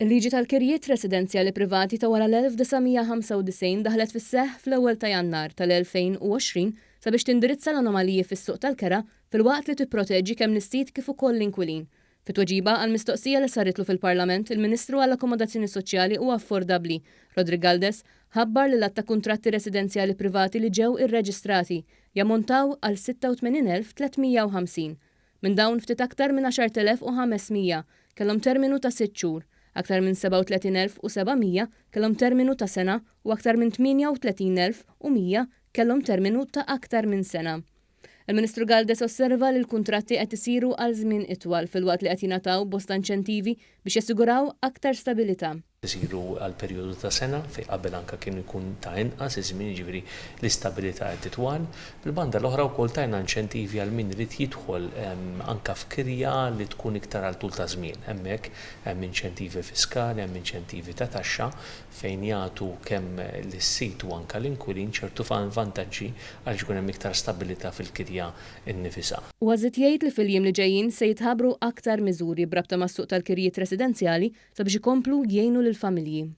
Il-liġi tal-kirjiet residenzjali privati ta' wara l-1995 daħlet fis-seħħ fl-ewwel ta' Jannar tal-2020 sabiex tindirizza l-anomaliji fis-suq tal-kera filwaqt li tipproteġi kemm lis-sid kif ukoll l-inkwilin. Fi tweġiba għal mistoqsija li saritlu fil-Parlament, il-Ministru għall-Akkomodazzjoni Soċjali u Affordabbli, Roderick Galdes, ħabbar li l-għadd ta' kuntratti residenzjali privati li ġew irreġistrati jammontaw għal 86,350. Minn dawn ftit aktar minn 10,500 kellhom terminu ta' sitt xhur, aktar minn 37,700 kellhom terminu ta' sena u aktar minn 38,100 kellhom terminu ta' aktar minn sena. Il-Ministru Galdes osserva li l-kuntratti qed isiru għal żmien itwal filwaqt li qed jingħataw bosta inċentivi biex jassiguraw aktar stabilità. Isiru għal perjodu ta' sena, fejn qabel anke kien ikun ta' inqas iż-żmien, jiġifieri l-istabilità qed titwal. Mill-banda l-oħra wkoll tajna inċentivi għal min irid jidħol anke f'kirja li tkun iktar għal tul ta' żmien. Hemmhekk hemm inċentivi fiskali, hemm inċentivi ta' taxxa fejn jagħtu kemm lis-sid u anke l-inkwilin ċertu vantaġġi għaliex ikun hemm iktar stabilità fil-kirja nnifisha. Huwa żied jgħid li fil-jiem li ġejjin se jitħabbru aktar miżuri b'rabta mas-suq tal-kirjiet residenzjali sabiex ikomplu jgħinu lill-familji.